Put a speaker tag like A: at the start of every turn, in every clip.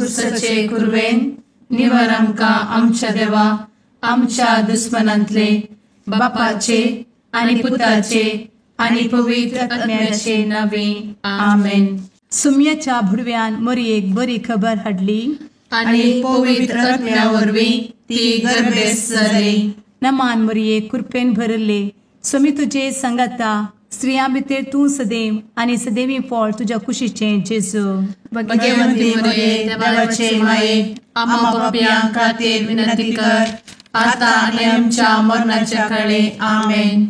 A: कुर्साचे कुरवेन निवार आमकां आमच्या देवा आमच्या दुस्मनांतले बापाचे आनी पुताचे आनी पवित्र आत्म्याचे नावे आमेन.
B: सुम्याच्या भुडव्यान मोरयेक बरी खबर हाडली
A: आनी पवित्र आत्म्या वरवीं ती गर्भेस्त जाली.
B: नमान मोरये, कृपेन भरले, स्वामी तुजे संगाता, स्त्रियां भितर तूं सदैव आनी सदैवी फळ तुज्या कुशीचें जेजू.
A: भगवंती मोरये, देवाचे माये, आम्हा पाप्यां खातीर विनंती कर आता आनी आमच्या मरणाच्या काळे. आमेन.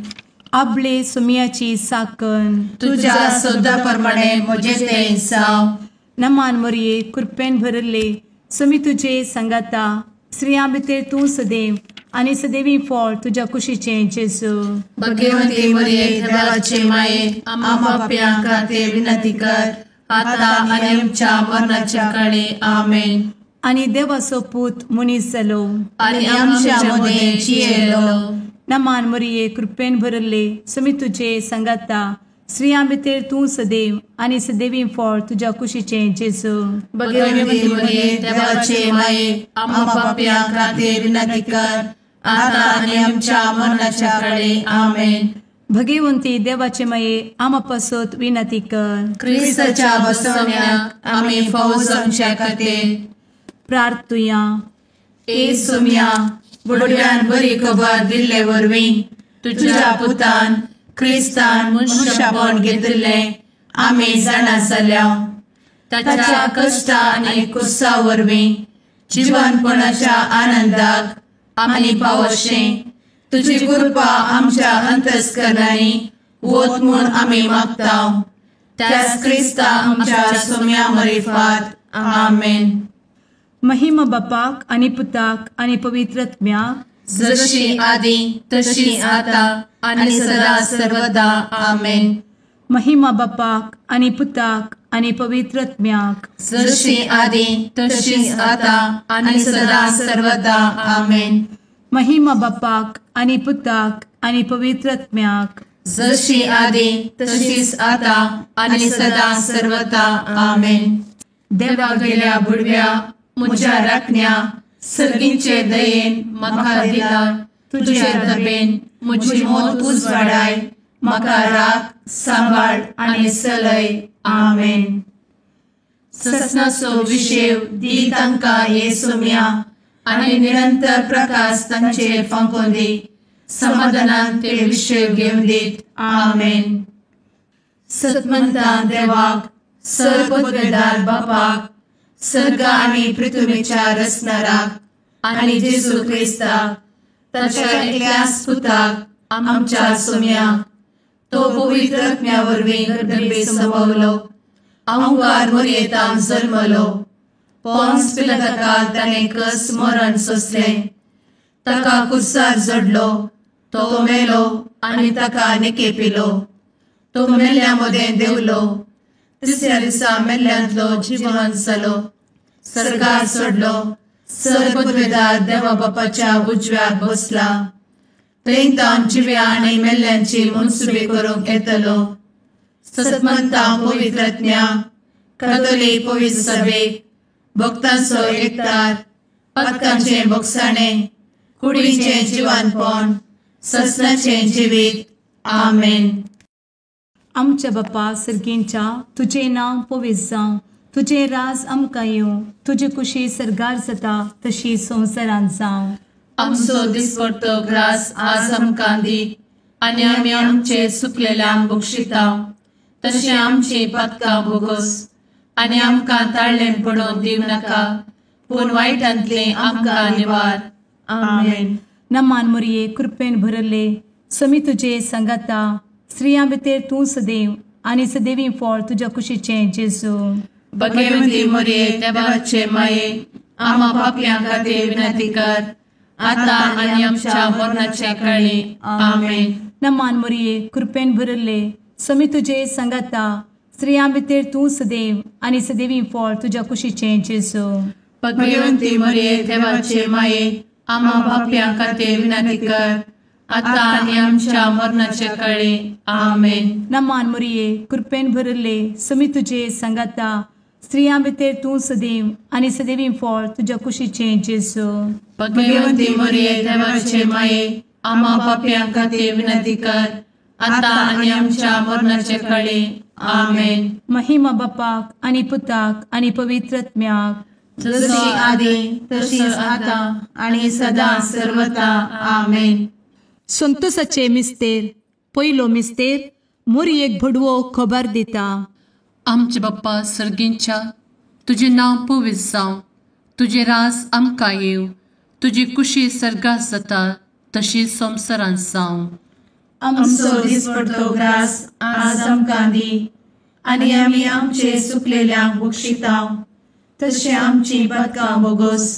B: आपले सुम्याची साकन
A: तुझ्या सदा प्रमाणे म्हजे तें जावं.
B: नमान मोरये, कृपेन भरले, स्वामी तुजे संगाता, स्त्रियां भितर तूं सदैव आनी सदैवी फळ तुज्या कुशीचें जेजू.
A: भगवंती मोरये, देवाचे माये, आम्हा पाप्यां खातीर विनंती कर आता आनी आमच्या मरणाच्या काळे. आमेन.
B: आनी देवाचो पूत मनीस जालो
A: आनी आमच्या मदें जियेलो.
B: नमान मोरये, कृपेन भरले, स्वामी तुजे संगाता, स्त्रियां भितर तूं सदैव आनी सदैवी फळ तुज्या कुशीचें जेजू.
A: भगवंती मोरये, देवाचे माये, आम्हा पाप्यां खातीर विनंती कर आता आनी आमच्या मरणाच्या काळे. आमेन.
B: भगवंती देवाचे माये, आम्हा पासत विनंती कर.
A: क्रिस्ताच्या बसवण्याक आमी फावो जावच्या खातीर
B: प्रार्थुया.
A: ए सोम्या, बुडव्यान बरी खबर दिल्ले वरवीं तुझ्या पुतान क्रिस्तान मनुष्यपण घेतिल्लें आमी जाणा जाल्या. ताच्या कश्टा आनी कुर्सा वरवीं जिवनपणाच्या आनंदाक आमी पावशें तुजी कृपा आमच्या अंतस्करणांनी वत म्हूण आमी मागता. त्याच क्रिस्ता आमच्या सोम्या मरिफात. आमेन.
B: महिमा बापाक आनी पुताक आनी पवित्र आत्म्याक,
A: जशी आदी तशी आता आनी सदा सर्वदा. आमेन.
B: महिमा बापाक आनी पुताक आनी पवित्र आत्म्याक,
A: जशी आदी तशी आता आनी सदा सर्वदा. आमेन.
B: महिमा बापाक आनी पुताक आनी पवित्र आत्म्याक,
A: जशी आदी तशीच आता आनी सदा सर्वदा. आमेन. देवा गेल्या बुडव्या म्हज्या राखण्या सर्गींचे दयेन म्हाका दिला तुजे दबेन म्हजी मोत उजवाडाय म्हाका राख सांबाळ आनी चलय. आमेन. ससनाचो विशेव दी तांकां हे सोम्या आनी निरंतर प्रकाश तांचेर फांकोवन दी. समाधानान ते विशेव घेवन दीत. आमेन. सतमंता देवाक, सर्वपदवेदार बापाक, सर्ग आनी पृथ्वीच्या रचणाराक आनी जेजू क्रिस्ताक ताच्या एकल्याच पुताक आमच्या सोम्याक, तो पवित्र आत्म्या वरवीं गर्भे संभवलो, अंगार मोरयेतान जल्मलो, पोन्स पिलाताकाल ताणें कस मरण सोंसलें, ताका कुर्सार जडलो, तो मेलो आनी ताका निकेपिलो, तो मेल्ल्या मदें देंवलो, तिसऱ्या दिसा मेल्ल्यांतलो जिवन जालो, सर्गार चडलो, सर्वपदवेदार देवा बापाच्या उजव्याक बसला, थंय तावन जिव्या आनी मेल्ल्यांची मनसुबी करूंक येतलो. सतमंता पवित्र आत्म्या, कातोलीक पवित्र सभेक, भक्तांचो एकतार, पातकांचें भोगसाणें, कुडीचें जिवानपण, ससनाचें जिवीत. आमेन.
B: आमच्या बापा सर्गींच्या, तुजें नांव पवित्र जावं, तुजें राज आमकां येवं, तुजी कुशी सर्गार जाता तशी संवसारांत जावं.
A: आमचो दिसपडतो ग्रास आज आमकां दी आनी आमी आमचे चुकलेल्यांक बक्षिता तशें आमची पातकां भोगोस आनी आमकां ताळ्ळें पडोवन दिवं नाका, पूण वायटांतलें आमकां निवार. आमेन.
B: नमान मोरये, कृपेन भरले, स्वामी तुजे संगाता, स्त्रियां भितर तूं सदैव आनी सदैवी फळ तुज्या कुशीचें जेजू.
A: भगवंती मोरये, देवाचे माये, आम्हा पापयां खातीर विनंती कर आता आनी आमच्या मरणाच्या काळी. आमेन.
B: नमान मोरये, कृपेन भरले, स्वामी तुजे संगाता, स्त्रियां भितर तूं सदैव आनी सदैवी फळ तुज्या कुशीचें जेजू.
A: भगवंती मोरये, देवाचे माये, आम्हा पापयां खातीर विनंती कर आता आनी आमच्या मरणाच्या काळी. आमेन.
B: नमान मोरये, कृपेन भरले, स्वामी तुजे संगाता, स्त्रियां भितर तूं सदैव आनी सदैवी फळ तुज्या कुशीचें जेजू।
A: भगवती मरिये देवाचे माये, आम्हा पापयां खातीर विनंती कर, आतां आनी आमच्या मरणाचे काळी। आमेन।
B: महिमा बापाक आनी पुताक आनी पवित्र आत्म्याक,
A: जशी आदी तशीच आतां आनी सदां सर्वता। आमेन।
B: संतोषाचे मिस्तेर। पयलो मिस्तेर मोरयेक भडवो खबर दिता।
A: आमचे बाप्पा सर्गींच्या, तुजें नांव पवित्र जावं, तुजें राज आमकां येवं, तुजी कुशी सर्गात जाता तशी संवसारांत जावं। आमचो दिसपडतो ग्रास आज आमकां दी, आनी आमी आमचे सुकलेल्यांक बक्षिता तशें आमची पातकां बोगोस,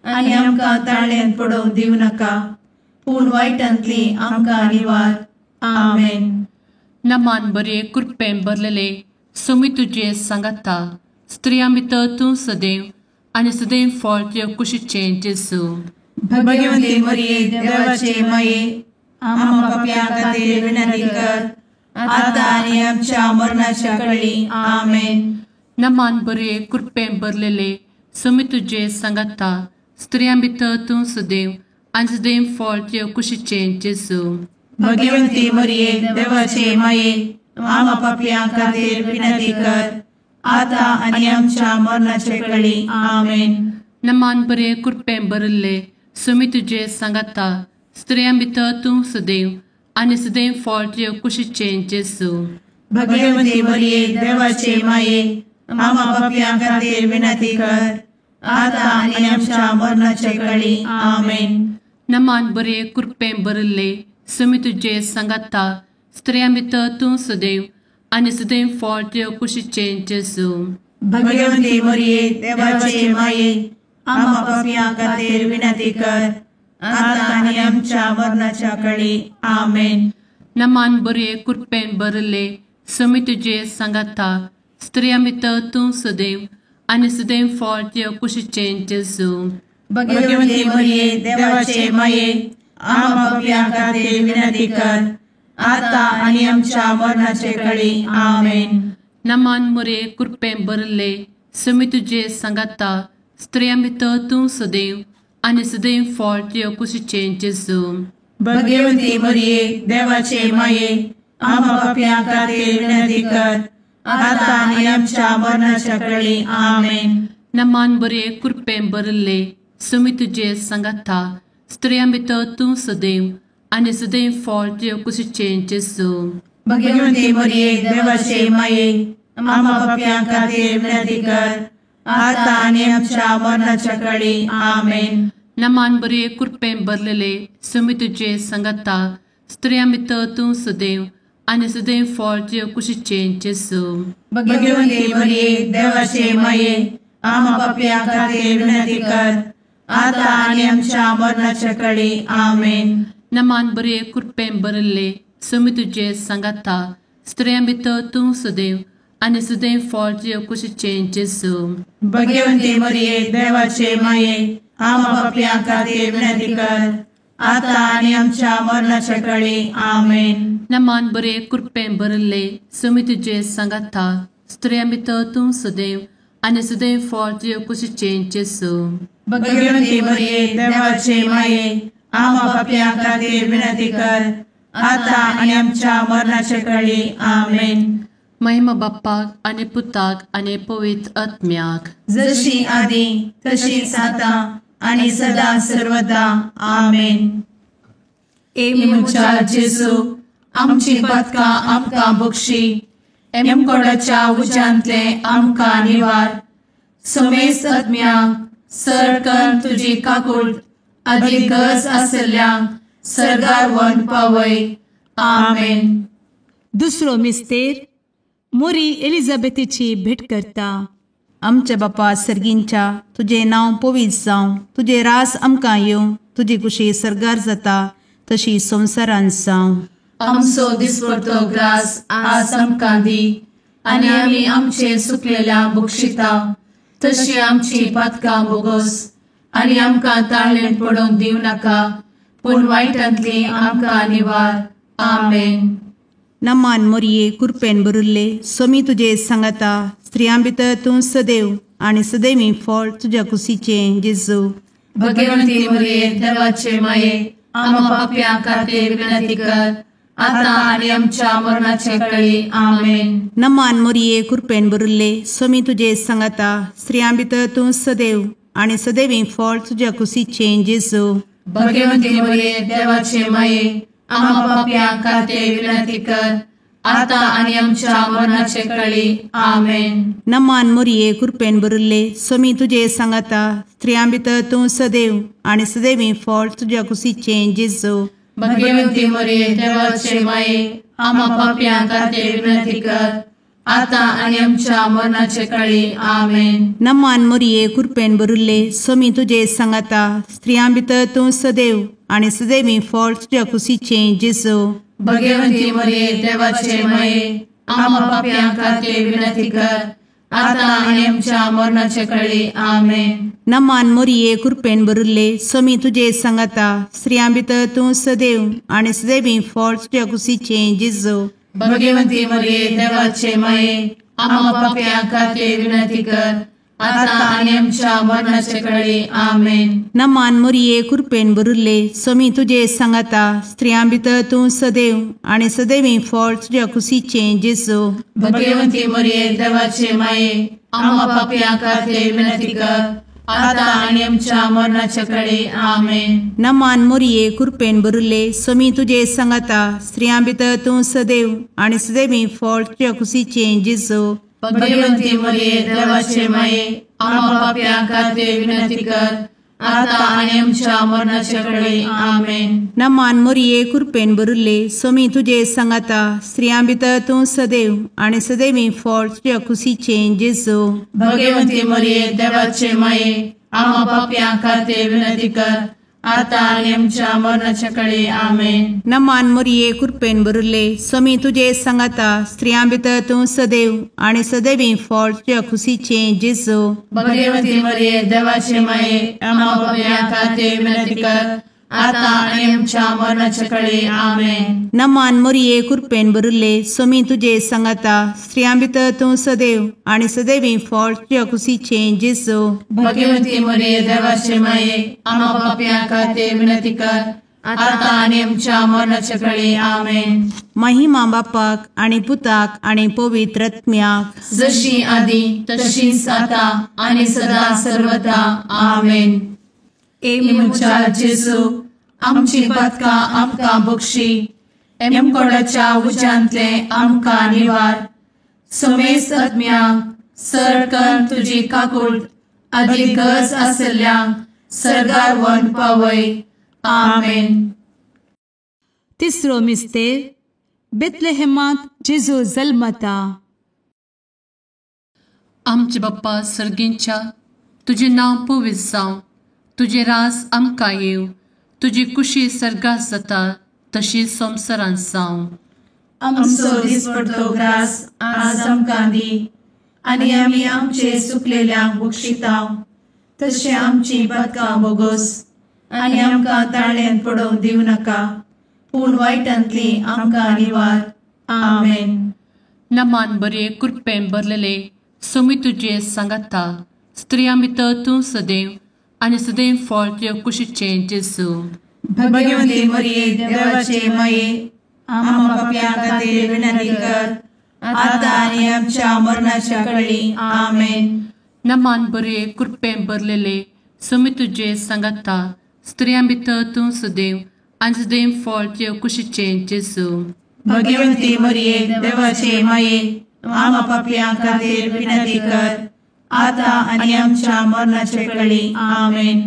A: आनी आमकां ताळ्यांत पडोवंक दिवं नाका, पूण वायटांतली आमकां निवार। आमेन। नमान बरे कृपेन भरलेले सोमी तुजे सांगाता, स्त्रियां भितर तूं सदैव आनी सदैव फळ तुजे कुशीचें जेजू।
C: भगवती मरिये देवाचे माये, आम्हा पापयां खातीर विनंती कर, आतां आनी आमच्या मरणाच्या कळी। आमेन।
A: नमान बरे कृपेन भरलेले सोमी तुजे सांगाता, स्त्रियां भितर तूं सदैव आनी सदैव फळ तुजे कुशीचें जेजू।
C: भगवती मरिये देवाचे माये, आम्हा पापयां खातीर विनंती कर, आतां आनी आमच्या मरणाचे कळी। आमेन।
A: नमान बरे कृपेन भरलेले सोमी तुजे सांगाता, स्त्रियां भितर तूं सदैव आनी सदैव फळ तुजे कुशीचें जेजू।
C: भगवती मरिये देवाचे माये, आम्हा पापयां खातीर विनंती कर, आतां आनी आमच्या मरणाचे कळी। आमेन।
A: नमान बरे कृपेन भरलेले सोमी तुजे सांगाता, स्त्रियां भितर तूं सदैव आनी सदैव फळ तुजे कुशीचें जेजू।
C: भगवती मरिये देवाचे माये, आम्हा पापयां खातीर विनंती कर, आतां आनी आमच्या मरणाच्या कळी। आमेन।
A: नमान बरे कृपेन भरलेले सोमी तुजे सांगाता, स्त्रियां भितर तूं सदैव आनी सदैव फळ तुजे कुशीचें जेजू।
C: भगवती मरिये देवाचे माये, आम्हा पापयां खातीर विनंती कर, आतां आनी आमच्या मरणाचे कळी। आमेन।
A: नमान मरिये कृपेन भरलेले सोमी तुजे सांगाता, स्त्रियां भितर तूं सदैव आनी सदैव फळ तुजे कुशीचें जेजू।
C: भगवती मरिये देवाचे माये, आम्हा पापयां खातीर विनंती कर, आतां आनी आमच्या मरणाच्या कळी। आमेन।
A: नमान बरे कृपेन भरलेले सोमी तुजे सांगाता, स्त्रियां भितर तूं सदैव आनी सदैव फळ तुजे कुशीचें जेजू।
C: भगवती मरिये देवाचे माये, आम्हा पापयां खातीर विनंती कर, आतां आनी आमच्या मरणाच्या कळी। आमेन।
A: नमान बरे कृपेन भरलेले सोमी तुजे सांगाता, स्त्रियां भितर तूं सदैव आनी सदैव फळ तुजे कुशीचें जेजू।
C: भगवती मरिये देवाचे माये, आम्हा पापयां खातीर विनंती कर, आतां आनी आमच्या मरणाच्या कळी। आमेन।
A: नमान बरे कृपेन भरलेले सोमी तुजे सांगाता, स्त्रियां भितर तूं सदैव आनी सदैव फळ तुजे कुशीचें जेजू।
C: भगवती मरिये देवाचे माये, आम्हा पापयां खातीर विनंती कर, आतां आनी आमच्या मरणाच्या कळी। आमेन।
A: नमान बरे कृपेन भरलेले सोमी तुजे सांगाता, स्त्रियां भितर तूं सदैव आनी सदैव फळ तुजे कुशीचें जेजू।
C: भगवती मरिये देवाचे माये, आम्हा पापयां खातीर विनंती कर, आतां आनी आमच्या मरणाचे कळी। आमेन।
A: महिमा बाप्पाक आनी पुताक आनी पवित्र आत्म्याक,
C: जशी आदी तशीच आतां आनी सदां सर्वदा। आमेन।
B: ए
A: म्हज्या जेजू, आमची पातकां आमकां बक्षी, एमकोडाच्या उज्यांतले आमकां निवार, समेस्त आत्म्यांक सरकन तुजी काकूट आदी गरज आसल्ल्यांक सर्गार व्हरून पावय। आमेन।
B: दुसरो मिस्तेर मोरी एलिझाबेथीची भेट करता।
C: आमच्या बापा सर्गींच्या, तुजें नांव पवित्र जावं, तुजें राज आमकां येवं, तुजी कुशी सर्गार जाता तशी संवसारांत जावं।
A: आमचो दिसपडतो ग्रास आज आमकां दी, आनी आमी आमचे सुकलेल्यांक बक्षिता तशी आमची पातकां बोगोस, आनी आमकां ताळ्ळेंत पडोवंक दिवं नाका, पूण वायटांतली आमकां निवार। आमेन।
C: नमान मोरये कुरपेन भरिल्ले सोमी तुजे सांगाता स्त्रियां भितर तूं सदैव आनी सदैवी फळ तुज्या कुशीचें जेजू।
A: भगवंती मोरये देवाचे माये आम्हा पाप्यां खातीर विनंती कर आता आनी आमच्या मरणाचे कळी। आमेन।
C: नमान मोरये कुरपेन भरिल्ले सोमी तुजे सांगाता स्त्रियां भितर तूं सदैव आनी सदैवी फळ तुज्या कुशीचें जेजू।
A: भगवंती मोरये देवाचे माये आम्हा पाप्यां खातीर विनंती कर आता आनी आमच्या मरणाचे कळी। आमेन।
C: नमान मोरये कुरपेन भरिल्ले सोमी तुजे सांगाता स्त्रियां भितर तूं सदैव आनी सदैवी फळ तुज्या कुशीचें जेजू।
A: भगवंती मोरये देवाचे माये आम्हा पाप्यां खातीर विनंती कर आता आनी आमच्या मरणाचे कळी। आमेन।
C: नमान मोरये कुरपेन भरिल्ले सोमी तुजे सांगाता स्त्रियां भितर तूं सदैव आनी सदैवी फळ तुज्या कुशीचें जेजू।
A: भगवंती मोरये देवाचे माये आम्हा पाप्यां खातीर विनंती कर आता आनी आमच्या मरणाचे कळी। आमेन।
C: नमान मोरये कुरपेन भरिल्ले सोमी तुजे सांगाता स्त्रियां भितर तूं सदैव आनी सदैवी फळ तुज्या कुशीचें जेजू।
A: भगवंती मोरये देवाचे माये आम्हा पाप्यां खातीर विनंती कर आता आनी आमच्या मरणाचे कळी। आमेन।
C: नमान मोरये कुरपेन भरिल्ले सोमी तुजे सांगाता स्त्रियां भितर तूं सदैव आनी सदैवी फळ तुज्या कुशीचें जेजू।
A: भगवंती मोरये देवाचे माये आम्हा पाप्यां खातीर विनंती कर आता आनी आमच्या मरणाचे कळी। आमेन।
C: नमान मोरये कुरपेन भरिल्ले सोमी तुजे सांगाता स्त्रियां भितर तूं सदैव आनी सदैवी फळ तुज्या कुशीचें जेजू।
A: भगवंती मोरये देवाचे माये आम्हा पाप्यां खातीर विनंती कर आता आनी आमच्या मरणाचे कळी। आमेन।
C: नमान मोरये कुरपेन भरिल्ले सोमी तुजे सांगाता स्त्रियां भितर तूं सदैव आनी सदैवी फळ तुज्या कुशीचें जेजू।
A: भगवंती मोरये देवाचे माये आम्हा पाप्यां खातीर विनंती कर आता आनी आमच्या मरणाचे कळी। आमेन।
C: नमान मोरये कुरपेन भरिल्ले सोमी तुजे सांगाता स्त्रियां भितर तूं सदैव आनी सदैवी फळ तुज्या कुशीचें जेजू।
A: भगवंती मोरये देवाचे माये आम्हा पाप्यां खातीर विनंती कर आता आनी आमच्या मरणाचे कळी। आमेन।
C: नमान मोरये कुरपेन भरिल्ले सोमी तुजे सांगाता स्त्रियां भितर तूं सदैव आनी सदैवी फळ तुज्या कुशीचें जेजू।
A: भगवंती मोरये देवाचे माये आम्हा पाप्यां खातीर विनंती कर आता आनी आमच्या मरणाचे कळी। आमेन।
C: महिमा बापाक आनी पुताक आनी पवित्र आत्म्याक,
A: जशी आदी तशीच आता आनी सदा सर्वदा। आमेन। ए म्हज्या जेजू आमची पातकां आमकां बक्षी, एमकोडाच्या उज्यांतले आमकां निवार, समेस्त आत्म्यांक सरकन तुजी काकूट आदी गरज आसल्ल्यांक सर्गार व्हरून पावय। आमेन।
B: तिसरो मिस्तेर बेथलेहेमांत जेजू जल्मता।
A: आमचे बाप्पा सर्गींच्या तुजें नांव पवित्र जावं, तुजें रास आमकां येवं, तुजी कुशी सर्गात जाता तशी संवसारांत जावं। आमचो दिसपडतो ग्रास आज आमकां दी आनी आमी आमचे चुकलेल्यांक बक्षिता तशें आमची पातकां बोगोस आनी आमकां ताळ्यांत पडोवंक दिवं नाका, पूण वायटांतली आमकां निवार। आमेन। नमान बरे कृपेन भरलेले सोमी तुजे सांगाता, स्त्रियां भितर तूं सदैव आनी सदैव फळ तुज्या कुशीचें जेजू।
C: भगवंती मरिये देवाचे माये आम्हा पाप्यां खातीर विनंती कर आता आनी आमच्या मरणाच्या कळी। आमेन।
A: नमान बरे कृपेन भरलेले सोमी तुजे सांगाता, स्त्रियां भितर तूं सदैव आनी सदैव फळ तुज्या कुशीचें जेजू।
C: भगवंती मरिये देवाचे माये आम्हा पाप्यां खातीर विनंती कर आता आनी आमच्या मरणाच्या कळी। आमेन।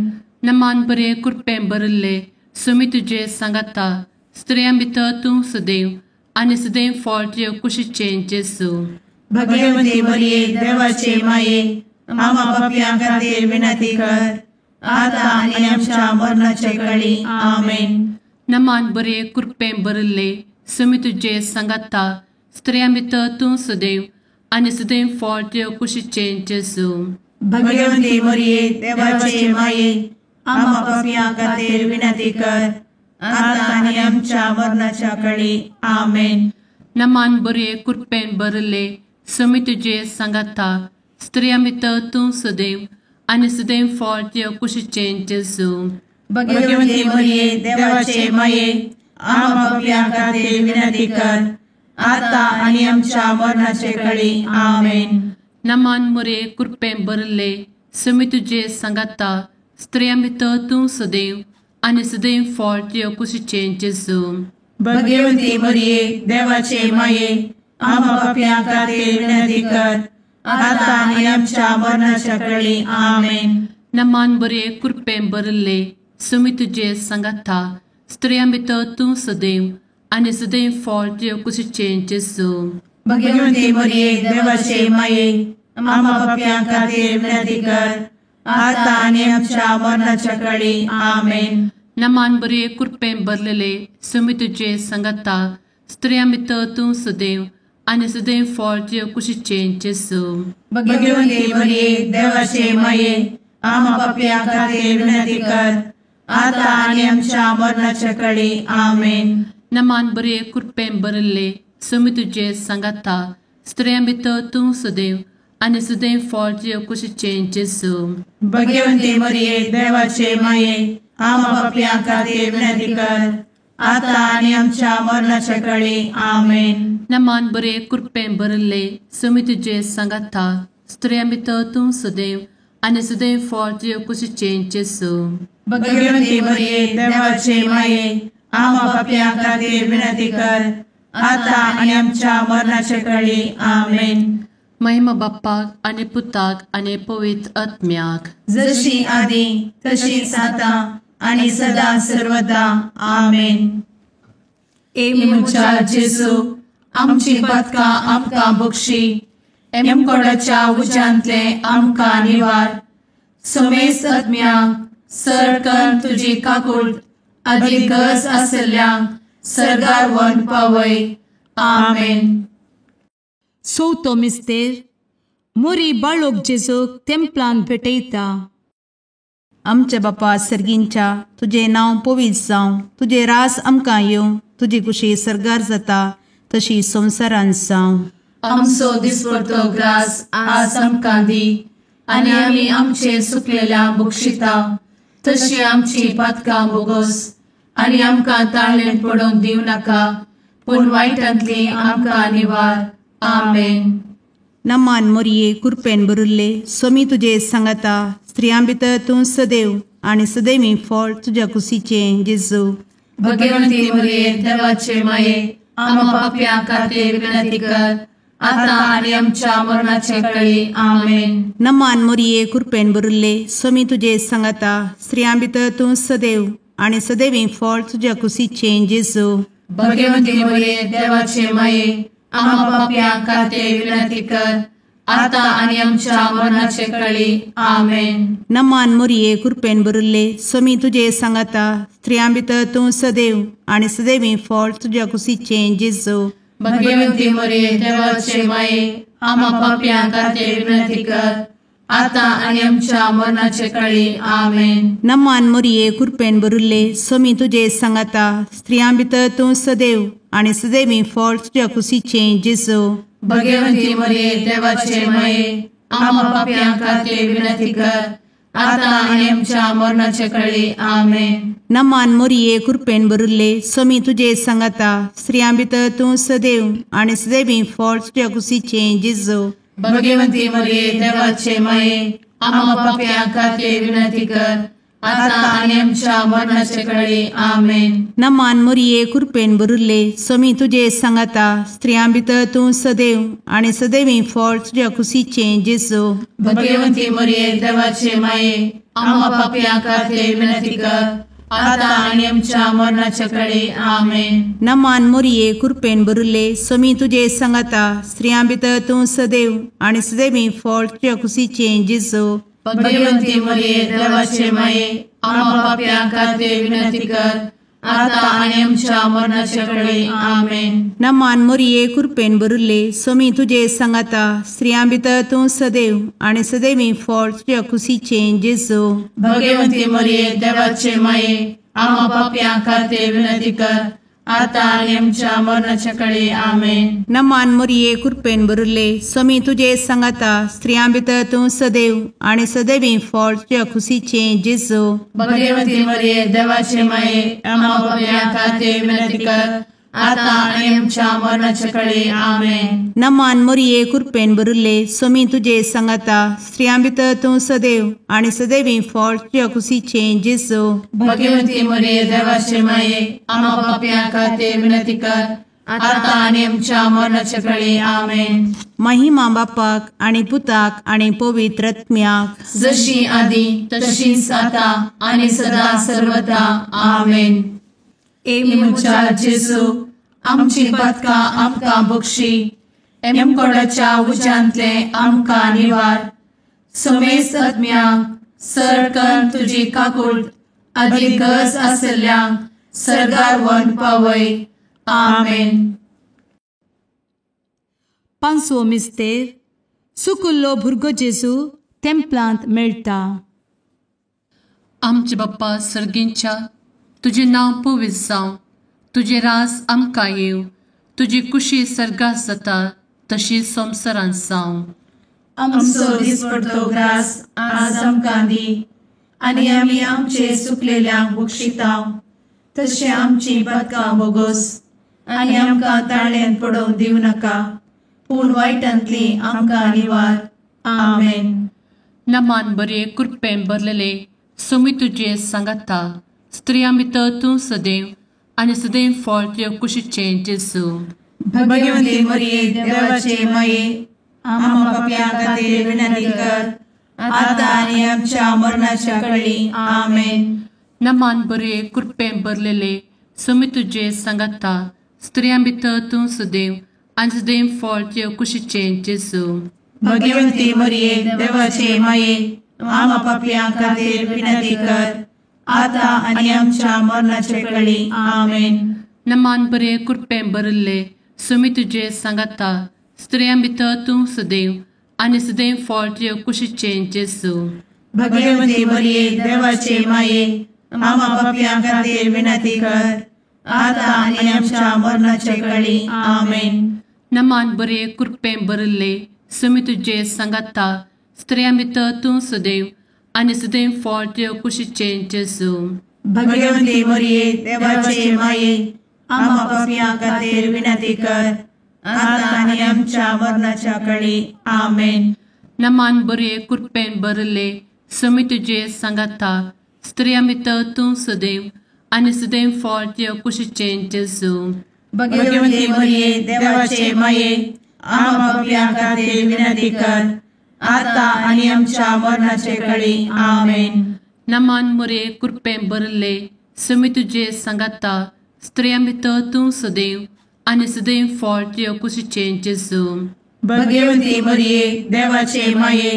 A: नमान बरे कृपेन भरिल्ले सोमी तुजे सांगाता, स्त्रियां भितर तूं सदैव आनी सदैव फळ तुज्या कुशीचें जेजू।
C: भगवंती मरिये देवाचे माये आम्हा पाप्यां खातीर विनंती कर आता आनी आमच्या मरणाच्या कळी। आमेन।
A: नमान बरे कृपेन भरिल्ले सोमी तुजे सांगाता, स्त्रियां भितर तूं सदैव आनी सदैव फळ तुज्या कुशीचें जेजू।
C: भगवंती मरिये देवाचे माये आम्हा पाप्यां खातीर विनंती कर आता आनी आमच्या मरणाच्या कळी। आमेन।
A: नमान बरे कृपेन भरले समी तुजे सांगाता स्त्रियां भितर तूं सदैव आनी सदैव फळ तुज्या कुशीचें जेजू.
C: भगवती मरिये देवाचे माये आम्हा पाप्यां खातीर विनंती कर आता आनी आमच्या मरणाचे कळी. आमेन.
A: नमान मरिये कृपेन भरले समी तुजे सांगाता स्त्रियां भितर तूं सदैव आनी सदैव फळ तुज्या कुशीचें जेजू.
C: भगवती मरिये देवाचे माये आम्हा पाप्यां खातीर विनंती कर आता आनी आमच्या मरणाच्या कळी. आमेन.
A: नमान बरे कृपेन भरले समी तुजे सांगाता स्त्रियां भितर तूं सदैव आनी सदैव फळ तुज्या कुशीचें जेजू.
C: भगवती मरिये देवाचे माये आम्हा पाप्यां खातीर विनंती कर आता आनी आमच्या मरणाच्या कळी. आमेन.
A: नमान बरे कृपेन भरलेले समी तुजे सांगाता स्त्रियां भितर तूं सदैव आनी सदैव फळ तुज्या कुशीचें जेजू.
C: भगवती मरिये देवाचे माये आम्हा पाप्यां खातीर विनंती कर आता आनी आमच्या मरणाच्या कळी. आमेन.
A: नमान बरे कृपेन भरले समी तुजे सांगाता स्त्रियां भितर तूं सदैव आनी सदैव फळ तुज्या कुशीचें जेजू.
C: भगवती मरिये देवाचे माये आम्हा पाप्यां खातीर विनंती कर आता आनी आमच्या मरणाच्या कळी. आमेन.
A: नमान बरे कृपेन भरले समी तुजे सांगाता स्त्रियां भितर तूं सदैव आनी सदैव फळ तुज्या कुशीचें जेजू.
C: भगवती मरिये देवाचे माये आम्हा पाप्यां खातीर विनंती कर आता आनी आमच्या मरणाच्या कळी. आमेन.
A: महिमा बाप्पाक आनी पुताक आनी पवित्र आत्म्याक,
C: जशी आदी तशीच आता आनी सदा सर्वदा. आमेन.
A: ए म्हज्या जेजू आमची पातकां आमकां बक्षी, एमकोडाच्या उज्यांतले आमकां निवार, समेस्त आत्म्यांक सरकन तुजी काकूट आदी गरज आशिल्ल्यांक सर्गार व्हरून पावय. आमेन.
B: चवथो मिस्तेर मोरी बाळोक जेजूक तेंपलान भेटयता.
C: आमच्या बापा सर्गींच्या तुजें नांव पवित्र जावं, तुजें राज आमकां येवं, तुजी कुशी सर्गार जाता तशी संवसारान जावं.
A: आमचो दिसपडतो ग्रास आज आमकां दी आनी आमी आमचे सुकलेल्या बक्षिता तशी आमची पातकां बोगस आनी आमकां ताळेन पडोवंक दिवं नाका, पूण वायटांतली आमकां निवार. आमेन.
C: नमान मोरये कृपेन भरिल्ले स्वामी तुजे सांगाता, स्त्रियां भितर तूं सदैव आनी सदैवी फळ तुज्या कुशीचें जेजू.
A: भगवंती मोरये देवाचे माये आम्हा पाप्यां खातीर विनंती कर आता आनी आमच्या मरणाचे कळी. आमेन.
C: नमान मोरये कृपेन भरिल्ले स्वामी तुजे सांगाता, स्त्रियां भितर तूं सदैव आनी सदैवी फळ तुज्या कुशीचें जेजू.
A: भगवंती मोरये देवाचे माये आम्हा पाप्यां खातीर विनंती कर आता आनी आमच्या मरणाचे कळी. आमेन.
C: नमान मोरये कृपेन भरिल्ले स्वामी तुजे सांगाता, स्त्रियां भितर तूं सदैव आनी सदैवी फळ तुज्या कुशीचें जेजू.
A: भगवंती मोरये देवाचे माये आम्हा पाप्यां खातीर विनंती कर आता आनी आमच्या मरणाचे कळी. आमेन.
C: नमान मोरये कृपेन भरिल्ले स्वामी तुजे सांगाता, स्त्रियां भितर तूं सदैव आनी सदैवी फळ तुज्या कुशीचें जेजू.
A: भगवंती मोरये देवाचे माये आम्हा पाप्यां खातीर विनंती कर आता आनी आमच्या मरणाचे कळी. आमेन.
C: नमान मोरये कृपेन भरिल्ले स्वामी तुजे सांगाता, स्त्रियां भितर तूं सदैव आनी सदैवी फळ तुज्या कुशीचें जेजू.
A: भगवंती मोरये देवाचे माये आम्हा पाप्यां खातीर विनंती कर आता आनी आमच्या मरणाचे कळी. आमेन.
C: नमान मोरये कृपेन भरिल्ले स्वामी तुजे सांगाता, स्त्रियां भितर तूं सदैव आनी सदैवी फळ तुज्या कुशीचें जेजू.
A: भगवंती मोरये देवाचे माये आम्हा पाप्यां खातीर विनंती कर आता आनी आमच्या मरणाचे कळी. आमेन.
C: नमान मोरये कृपेन भरिल्ले स्वामी तुजे सांगाता, स्त्रियां भितर तूं सदैव आनी सदैवी फळ तुज्या कुशीचें जेजू.
A: भगवंती मोरये देवाचे माये आम्हा पाप्यां खातीर विनंती कर आता आनी आमच्या मरणाचे कळी. आमेन.
C: नमान मोरये कृपेन भरिल्ले स्वामी तुजे सांगाता, स्त्रियां भितर तूं सदैव आनी सदैवी फळ तुज्या कुशीचें जेजू.
A: भगवंती मोरये देवाचे माये आम्हा पाप्यां खातीर विनंती कर
C: आतां आनी आमच्या मरणाच्या कळे. आमेन.
D: नमान मोरये कृपेन भरिल्ले, स्वामी तुजे सांगाता, स्त्रियां भितर तूं सदैव आनी सदैवी फळ तुज्या खुशीचें जेजू.
C: भगवती मरिये देवाचे माये, आम्हा पाप्यां खातीर विनंती कर, आतां आनी आमच्या मरणाच्या कळे. आमेन.
D: नमान मोरये कृपेन भरिल्ले, स्वामी तुजे सांगाता, स्त्रियां भितर तूं सदैव आनी सदैवी फळ तुज्या खुशीचें जेजू.
C: भगवती मरिये देवाचे माये, आम्हा पाप्यां खातीर विनंती कर, आतां आनी आमच्या मरणाच्या कळे. आमेन.
D: महिमा बापाक आनी पुताक आनी पवित्र आत्म्याक,
C: जशी आदी तशीच आतां आनी सदा सर्वदा. आमेन. ए म्हज्या जेजू, आमची पातकां आमकां बक्षी, एमकोडाच्या उज्यांतले आमकां निवार, समेस्त आत्म्यांक सरकन तुजी काकूट आदी गरज आशिल्ल्यांक सर्गार व्हरून पावय. आमेन.
B: पांचवो मिस्तेर, सुकुल्लो भुरगो जेजू तेंपलांत मेळटा.
A: आमचे बाप्पा सर्गींच्या, तुजें नांव पवित्र जावं, तुजें रास आमकां येवं, तुजी कुशी सर्गात जाता तशी संवसारांत जावं.
C: आमचो दिसपडतो ग्रास आज आमकां दी, आनी आमी आमचे सुकलेल्यांक बक्षितांव, तशें आमची पातकां बोगोस, आनी आमकां ताळ्यांत पडोवंक दिवं नाका, पूण वायटांतली आमकां निवार. आमेन.
A: नमान बरे कृपेन भरलेले, स्वामी तुजे सांगाता, स्त्रियां भितर तूं सदैव आनी सदैव फळ तुज्या कुशीचें जेजू.
C: भगवती मरिये देवाचे माये, आम्हा पाप्यां खातीर विनंती कर, आतां आनी आमच्या मरणाच्या कळी. आमेन.
A: नमान बरे कृपेन भरलेले, स्वामी तुजे सांगाता, स्त्रियां भितर तूं सदैव आनी सदैव फळ तुज्या कुशीचें जेजू.
C: भगवती मरिये देवाचे माये, आम्हा पाप्यां खातीर विनंती कर, आतां आनी आमच्या मरणाच्या कळी. आमेन.
A: नमान बरे कृपेन भरिल्ले, स्वामी तुजे सांगाता, स्त्रियां भितर तूं सदैव आनी सदैव फळ तुज्या कुशीचें जेजू.
C: भगवती मरिये देवाचे माये, आम्हा पाप्यां खातीर विनंती कर, आतां आनी आमच्या मरणाच्या कळी. आमेन.
A: नमान बरे कृपेन भरिल्ले, स्वामी तुजे सांगाता, स्त्रियां भितर तूं सदैव आनी सदैव फळ तुज्या कुशीचें जेजू.
C: भगवती मरिये देवाचे माये, आम्हा पाप्यां खातीर विनंती कर, आतां आनी आमच्या मरणाच्या कळी. आमेन.
A: नमान बरे कृपेन भरिल्ले, स्वामी तुजे सांगाता, स्त्रियां भितर तूं सदैव आनी सदैव फळ तुज्या कुशीचें जेजू.
C: भगवती मरिये देवाचे माये, आम्हा पाप्यां खातीर विनंती कर, आतां आनी आमच्या मरणाचे कळी. आमेन.
A: नमान मरिये कृपेन भरिल्ले, स्वामी तुजे सांगाता, स्त्रियां भितर तूं सदैव आनी सदैव फळ तुज्या कुशीचें जेजू.
C: भगवती मरिये देवाचे माये,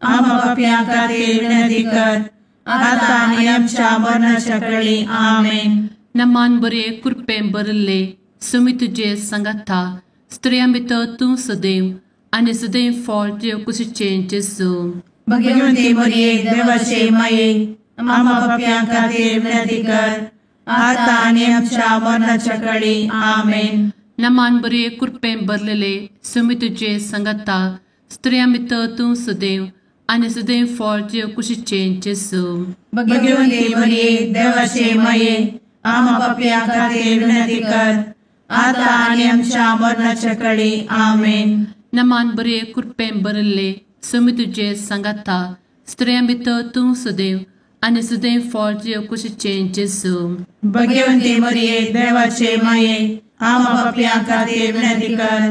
C: आम्हा पाप्यां खातीर विनंती कर, आतां आनी आमच्या मरणाच्या कळी. आमेन.
A: नमान बरे कृपेन भरिल्ले, स्वामी तुजे सांगाता, स्त्रियां भितर तूं सदैव आनी सदैव फळ तुज्या कुशीचें जेजू.
C: भगवती मरिये देवाचे माये, आम्हा पाप्यां खातीर विनंती कर, आतां आनी आमच्या मरणाच्या कळी. आमेन.
A: नमान बरे कृपेन भरलेले, स्वामी तुजे सांगाता, स्त्रियां भितर तूं सदैव आनी सदैव फळ तुज्या कुशीचें जेजू.
C: भगवती मरिये देवाचे माये, आम्हा पाप्यां खातीर विनंती कर, आतां आनी आमच्या मरणाच्या कळी. आमेन.
A: नमान बरे कृपेन भरिल्ले, स्वामी तुजे सांगाता, स्त्रियां भितर तूं सदैव आनी सदैव फळ तुज्या कुशीचें जेजू.
C: भगवती मरिये देवाचे माये, आम्हा पाप्यां खातीर विनंती कर,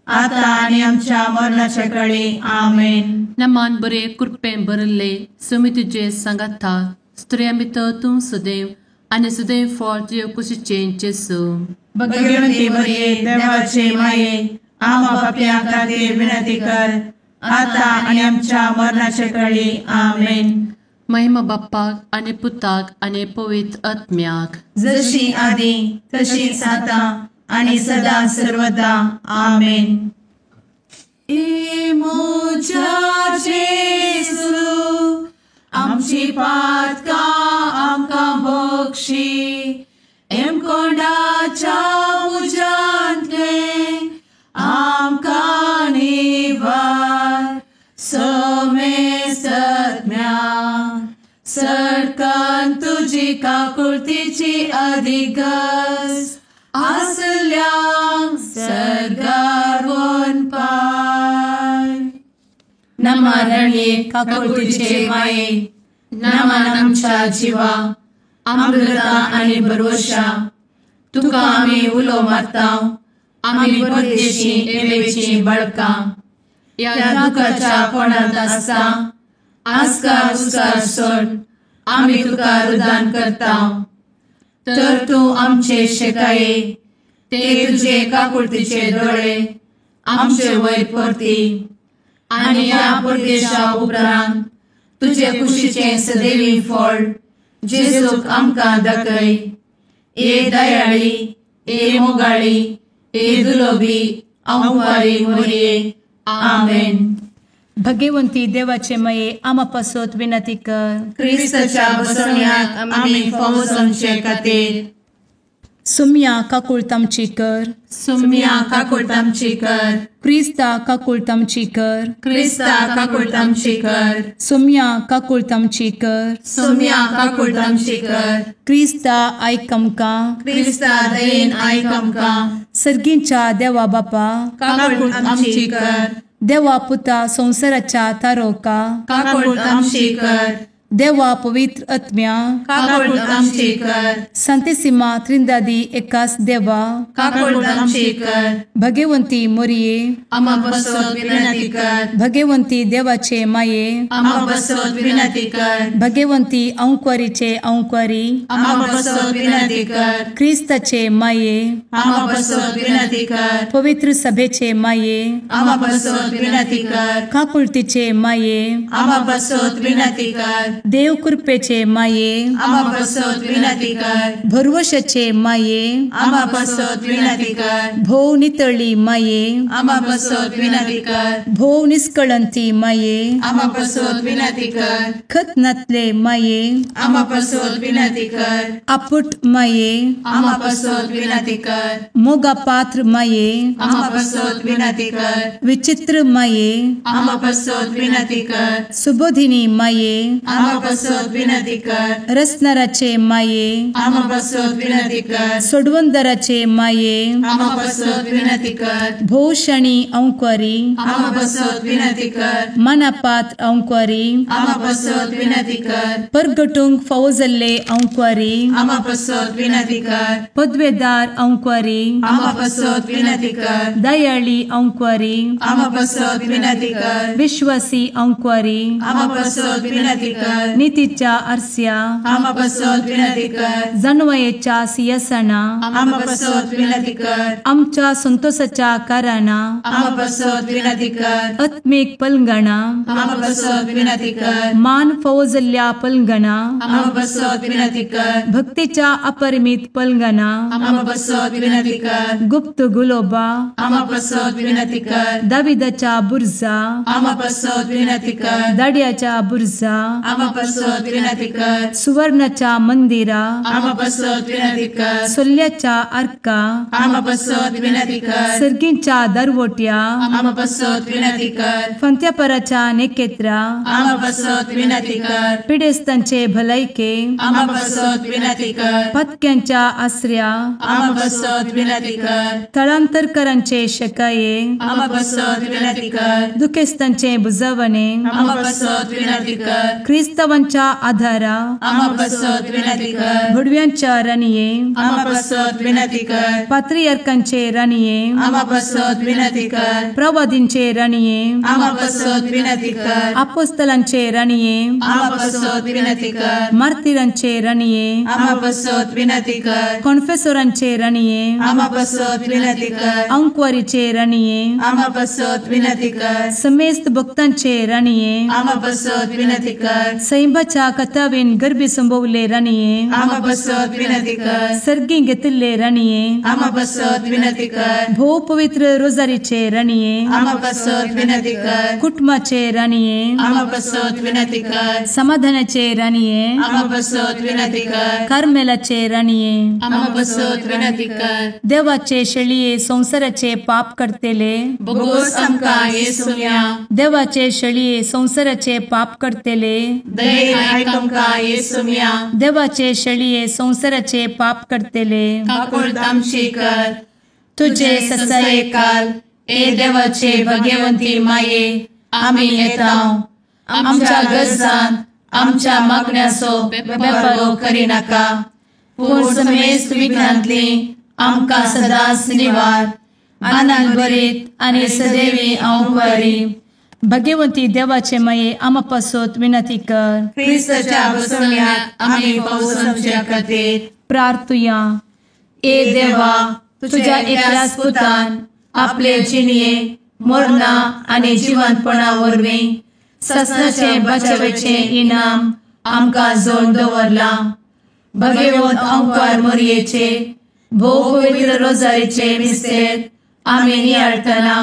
C: आतां आनी आमच्या मरणाच्या कळी. आमेन.
A: नमान बरे कृपेन भरिल्ले, स्वामी तुजे सांगाता, स्त्रियां भितर तूं सदैव आनी सदैव फळ तुज्या कुशीचें जेजू.
C: भगवती मरिये देवाचे माये, आम्हा पाप्यां खातीर विनंती कर, आतां आनी आमच्या मरणाच्या कळी. आमेन.
A: महिमा बाप्पाक आनी पुताक आनी पवित्र आत्म्याक,
C: जशी आदी तशीच आतां आनी सदा सर्वदा. आमेन. ए म्हज्या जेजू, आमची पातकां आमकां बक्षी, एमकोंडाच्या
A: तुजी काकुळतीची अधिगस आसल्यांक सर्गार वनपाय. नमा रणये काकुळतीचे माये, नमन आमच्या जिवा, अमृता आनी भरवशा, तुका आमी उलो मारता, आमी परदेशी एवेची बळकां, ह्या दुखाच्या कोणांत आसता आस्कार उस्कार सोड आमी तुका रुदान करता. तर तूं आमचे शेकाये ते तुजे काकुळतीचे दोळे आमचे वयर परती आनी ह्या परदेशा उपरांत तुजे कुशीचें सदैवी फळ जेजूक आमकां दाखय. ए दयाळी, ए मोगाळी, ए दुलोबी आंवारी मोरये. आमेन.
B: भगवंती देवाचे मये आमा पासत विनंती कर.
D: क्रिस्ताच्या बसवण्याक आमी फावो जावचे खातीर.
B: सुम्या काकुळतामची कर.
D: सुम्या काकुळतामची कर.
B: क्रिस्ता काकुळतामची कर.
D: क्रिस्ता काकुळतामची कर.
B: सुम्या काकुळतामची कर.
D: सुम्या काकुळतामची कर.
B: क्रिस्ता आयक आमकां.
D: क्रिस्ता दयेन आयक आमकां.
B: सर्गींच्या देवा बापा
D: काकुळतामची कर.
B: देवा पुता संवसाराच्या तारोका
D: काकुळतामची कर.
B: देवा पवित्र आत्म्या
D: काकुळतामची कर.
B: संतेसिमा त्रिंदादी एकास देवा
D: काकुळतामची कर.
B: भगवंती मोरये
D: आमा पासत विनंती कर.
B: भगवंती देवाचे माये
D: आमा पासत विनंती कर.
B: भगवंती अंकुरीचे अंकुरी
D: आमा पासत विनंती कर.
B: क्रिस्ताचे माये
D: आमा पासत विनंती कर.
B: पवित्र सभेचे माये
D: आमा पासत विनंती कर.
B: काकुळतीचे माये
D: आमा पासत विनंती कर.
B: देव कृपेचे माये
D: आमा पासत विनंती कर.
B: भरवशाचे माये
D: आमा पासत विनंती कर.
B: भोव नितळी माये
D: आमा पासत विनंती कर.
B: भोव निष्कळंती माये
D: आमा पासत विनंती कर.
B: खत नातले माये
D: आमा पासत विनंती कर.
B: आपुट माये
D: आमा पासत विनंती कर.
B: मोगा पात्र माये
D: आमा पासत विनंती कर.
B: विचित्र माये
D: आमा पासत विनंती कर.
B: सुबोधिनी माये
D: आमा पासत विनंती कर.
B: रसनाराचे माये
D: आमा पासत विनंती कर.
B: सोडवंदराचे माये
D: आमा पासत विनंती कर.
B: भोवशणी अंकुरी
D: आमा पासत विनंती कर.
B: मनापात्र अंकुरी
D: आमा पासत विनंती कर.
B: परगटूंक फावो जाल्ले अंकुरी
D: आमा पासत विनंती कर.
B: पदवेदार अंकुरी
D: आमा पासत विनंती कर.
B: दयाळी अंकुरी
D: आमा पासत विनंती कर.
B: विश्वासी अंकुरी
D: आमा पासत विनंती कर.
B: नितीच्या आरस्या
D: आमा पासत विनंती कर.
B: जानवयेच्या सिंहासना
D: आमा पासत विनंती कर.
B: आमच्या संतोषाच्या कारणा
D: आमा पासत विनंती कर.
B: आत्मीक पलंगणा
D: आमा पासत विनंती कर.
B: मान फावो जाल्ल्या पलंगणा
D: आमा पासत विनंती कर.
B: भक्तीच्या अपरिमित पलंगणा
D: आमा पासत विनंती कर.
B: गुप्त गुलोबा
D: आमा पासत विनंती कर.
B: दाविदाच्या बुर्जा
D: आमा पासत विनंती कर.
B: दाड्याच्या बुर्जा
D: आमा पासत विनंती कर.
B: सुवर्णाच्या मंदिरा
D: आमा पासत विनंती कर.
B: सोल्याच्या आर्का
D: आमा पासत विनंती कर.
B: सर्गींच्या दरवट्या
D: आमा पासत विनंती कर.
B: फंत्यापराच्या नेकेत्रा
D: आमा पासत विनंती कर.
B: पिडेस्तांचे भलायके
D: आमा पासत विनंती कर.
B: पत्क्यांच्या आसऱ्या
D: आमा पासत विनंती कर.
B: थळांतरकरांचे शकाये
D: आमा पासत विनंती कर.
B: दुखेस्तांचे बुजवणे
D: आमा पासत विनंती कर.
B: क्रिस्तावांच्या आधारा
D: आमा पासत विनंती कर.
B: भडव्यांच्या राणये
D: आमा पासत विनंती कर.
B: पात्रियार्कांचे राणये
D: आमा पासत विनंती कर.
B: प्रवादींचे राणये
D: आमा पासत विनंती कर.
B: आपोस्तलांचे राणये
D: आमा पासत विनंती कर.
B: मार्तिरांचे राणये
D: आमा पासत विनंती कर.
B: कॉन्फेसोरांचे राणये
D: आमा पासत विनंती कर.
B: अंकुवारीचे राणये
D: आमा पासत विनंती कर.
B: समेस्त भक्तांचे राणये
D: आमा पासत विनंती कर.
B: सैंबाच्या कथावेन गर्भी संभवले राणये
D: आमा पासत विनंती कर.
B: सर्गी घेतिल्ले राणये
D: आमा पासत विनंती कर.
B: भोव पवित्र रोजारीचे राणये
D: आमा पासत विनंती कर.
B: कुटुंबाचे राणये
D: आमा पासत विनंती कर.
B: समाधानाचे राणये
D: आमा पासत विनंती कर.
B: कार्मेलाचे राणये
D: आमा पासत विनंती कर.
B: देवाचे शेळये संवसाराचे पाप करतेले
D: बोगोस आमकां येसुया.
B: देवाचे शेळये संवसाराचे पाप करतेले
A: दयेन आयक आमकां येसुम्या.
B: देवाचे शेळये संवसाराचे पाप करतले
A: काकुळट आमची कर.
B: तुजे
A: तुजे ससायेकाल ए देवाचे भगवंती माये आमी येता आमच्या गरजांत आमच्या मागण्याचो बेपरवो करिनाका, पूण समेस्त विघ्नांतली आमकां सदांच निवार. आनंद भरीत आनी सदैवी हांव बरी.
B: भगवंती देवाचे माये आमा पासत विनंती कर.
A: क्रिस्ताच्या बसवण्यात आमी पावसाच्या खातीर
B: प्रार्थुया.
A: ए देवा, तुझ्या एकल्याच पुतान आपले जिणये मरणा आनी जिवंतपणा वरवीं ससनाचे बचावेचें इनाम आमकां जोड दवरलां. भगवंत अंकार मोरयेचे भोव पवित्र रोजारीचे मिस्तेर आमी नियाळटना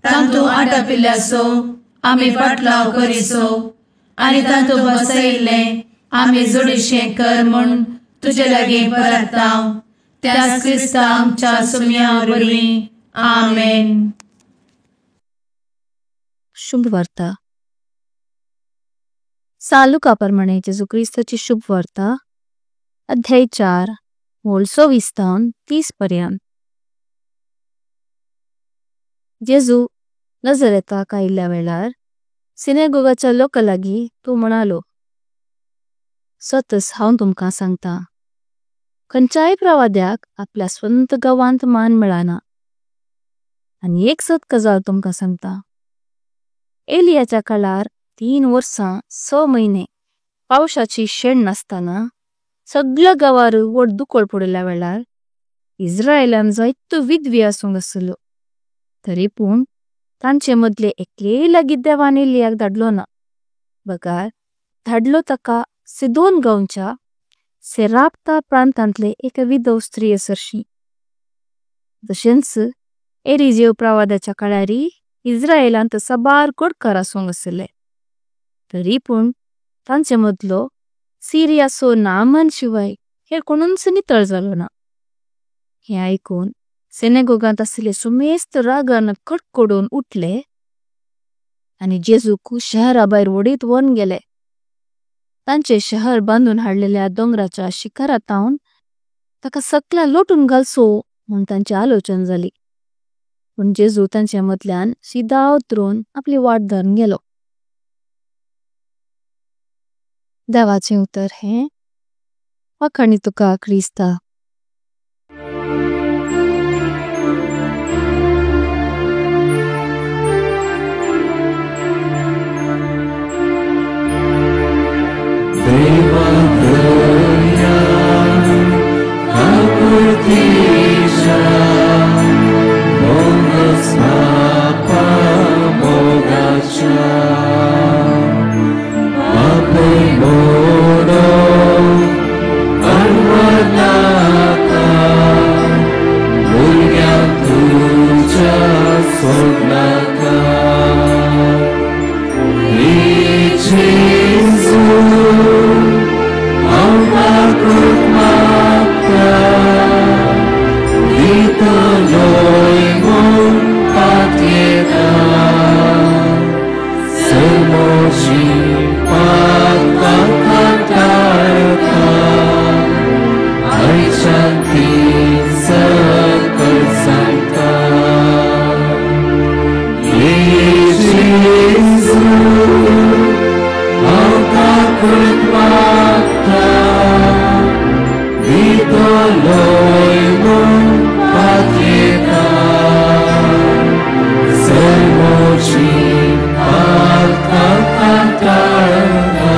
A: तांतू आटापिल्ल्याचो आमी पाटलाव करिसो आनी तांतू बसयिल्लें आमी जोडीशें कर म्हूण तुजे लागीं परताव. त्याच क्रिस्ता आमच्या सुम्या वरवीं. आमेन.
E: शुभ वार्ता। सान लूका परमाने जेसु क्रिस्ताची शुभ वार्ता अध्याय 4 वोल 24 ताऊन 30 पर्यंत। जेसु नजरेताक आयल्या वेलार सिनेगोगाच्या लोका लागी तो म्हणालो। सतस हांव तुमकां सांगता खायच्याय प्रवाद्याक आपल्या स्वंत गावांत मान मेलाना। आनी एक सत गजाल तुमकां सांगता एलियाच्या कालार 3 वर्सां 6 महिने पावसाची शेण नस्ताना सगळ्या गावार वड दुकोळ पडल्या वेलार इस्रायेलान जायत्यो विधवी असंग असलो। तरी पण तांचे मधले एकलेय लागी देवान एलियाक धडलो ना बगर धडलो तका सिदोन गावच्या सेराप्ता प्रांतांतले एक विधव स्त्री असरशी। तशेंच एलिजेव प्रवाद्याच्या कालारी इस्रायेलान त सबार कोडकर असंग असले। तरी पण तांचे मधलो सिरियाचो नामान शिवाय हेर कोणुंच नितळ झालो ना। हे ऐकून सिनेगोगांत असले सुमेस्त रागान कडकडून उठले आनी जेसूक शहरा भायर वडित वोन गेले। तांचे शहर बांदून हाडलेल्या डोंगराच्या शिखराताऊन तका सकला लोटून घालसो म्होन तांचे आलोचन जाली। पण जेसु तांचे मतल्यान सीधा उतरून आपली वाट धरून गेलो। देवाचे उतर हे वाखाणी तुका क्रिस्ता।
F: देवा दया काकुळतीच्या मोगस बापा मोगाच्या बापय मोडो अर्वनाका भुरग्यां तुज्या सोडनाका। हे जेजू हांव काकूट मागता दितलोय म्हूण पातयेता सैमोची पातकां कांटाळटा आयच्यान ती सकल सांगता। हे जेजू हांव काकूट मागता दितलोय म्हूण पातयेता सैमोची पातकां कांटाळटा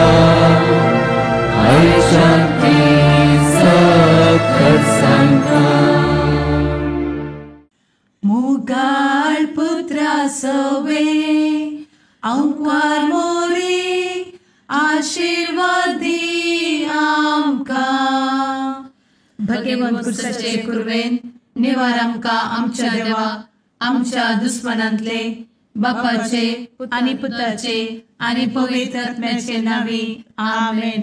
F: आयच्यान ती सकल सांगता।
C: मोगाळ पुत्रा सवे अंकार मोरी आशीर्वाद दी आमकां.
A: भगवंत क्रिस्ताचे कुर्वेन निवार आमकां आमच्या देवा आमच्या दुस्मनांतले बापाचे आनी पुताचे आनी पवित्र आत्म्याचे नांवी. आमेन.